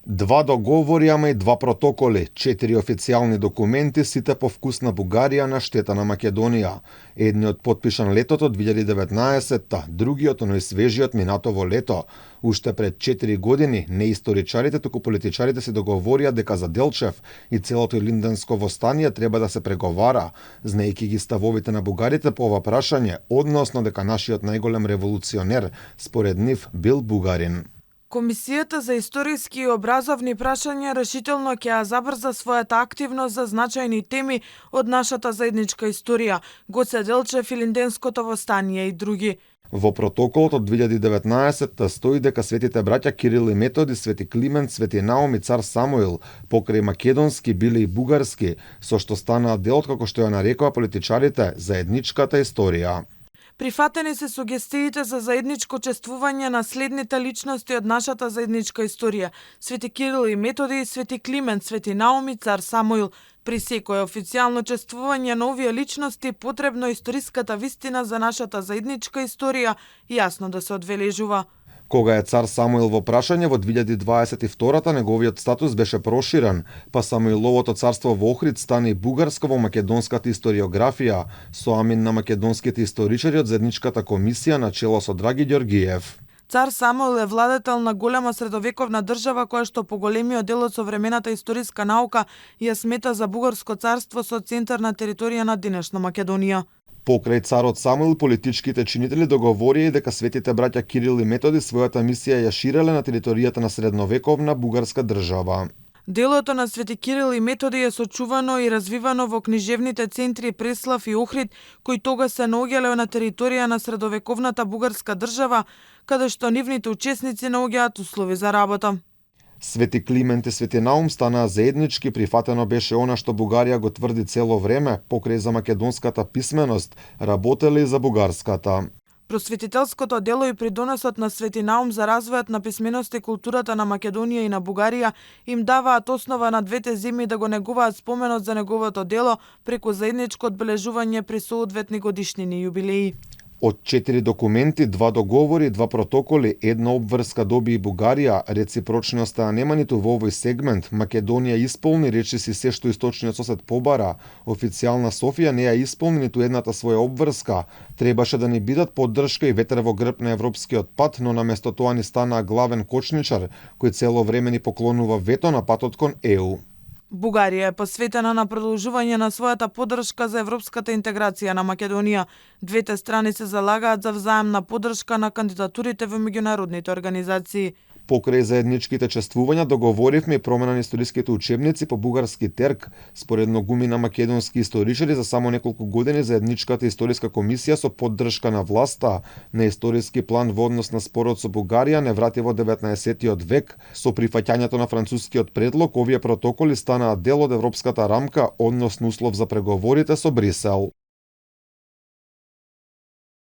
Два договори, ама и два протоколи, 4 официјални документи, сите по вкус на Бугарија на штета на Македонија. Едниот подпишан летото 2019-та, другиот најсвежиот минатово лето. Уште пред 4 години не историчарите, туку политичарите се договорија дека за Делчев и целото Илинденско востание треба да се преговара, знаејќи ги ставовите на бугарите по ова прашање, односно дека нашиот најголем револуционер според нив бил бугарин. Комисијата за историски и образовни прашања решително ќе ја забрза својата активност за значајни теми од нашата заедничка историја, Гоце Делчев, Илинденското востание и други. Во протоколот од 2019 стои дека светите браќа Кирил и Методи, Свети Климент, Свети Наум и цар Самуил, покрај македонски биле и бугарски, со што станаа дел од, како што ја нарекоа политичарите, заедничката историја. Прифатени се сугестиите за заедничко чествување на следните личности од нашата заедничка историја: Свети Кирил и Методи, Свети Климент, Свети Наум и цар Самуил. При секое официјално чествување на овие личности потребно историската вистина за нашата заедничка историја јасно да се одбележува. Кога е цар Самуил во прашање во 2022-та, неговиот статус беше проширен, па Самуиловото царство во Охрид стане и бугарско во македонската историографија, со амин на македонските историчари од заедничката комисија на чело со Драги Ѓоргиев. Цар Самуил е владетел на голема средовековна држава која што по големиот дел од современата историска наука ја смета за бугарско царство со центар на територија на денешна Македонија. Покрај царот Самуил, политичките чинители договорија дека светите браќа Кирил и Методи својата мисија ја ширеле на територијата на средновековна бугарска држава. Делото на Свети Кирил и Методи е сочувано и развивано во книжевните центри Преслав и Охрид, кои тога се наоѓале на територија на средовековната бугарска држава, каде што нивните учесници наоѓаат услови за работа. Свети Климент и Свети Наум станаа заеднички, прифатено беше она што Бугарија го тврди цело време, покрај за македонската писменост, работеле и за бугарската. Просветителското дело и придонесот на Свети Наум за развојот на писменоста и културата на Македонија и на Бугарија им даваат основа на двете земји да го негуваат споменот за неговото дело преку заедничко одбележување при соодветни годишнини и јубилеи. Од 4 документи, 2 договори, 2 протоколи, една обврска доби и Бугарија, реципрочноста нема ниту во овој сегмент. Македонија исполни речиси се што источниот сосед побара. Официјална Софија не ја исполни ниту едната своја обврска. Требаше да ни бидат поддршка и ветер во грб на европскиот пат, но наместо тоа ни станаа главен кочничар, кој цело време ни поклонува вето на патот кон ЕУ. Бугарија е посветена на продолжување на својата поддршка за европската интеграција на Македонија. Двете страни се залагаат за взаемна поддршка на кандидатурите во меѓународните организации. Покрај заедничките чествувања договоривме и промена на историските учебници по бугарски терк. Според многумина македонски историчари, за само неколку години заедничката историска комисија со поддршка на власта на историски план во однос на спорот со Бугарија не врати во 19-тиот век. Со прифаќањето на францускиот предлог, овие протоколи станаа дел од европската рамка, односно услов за преговорите со Брисел.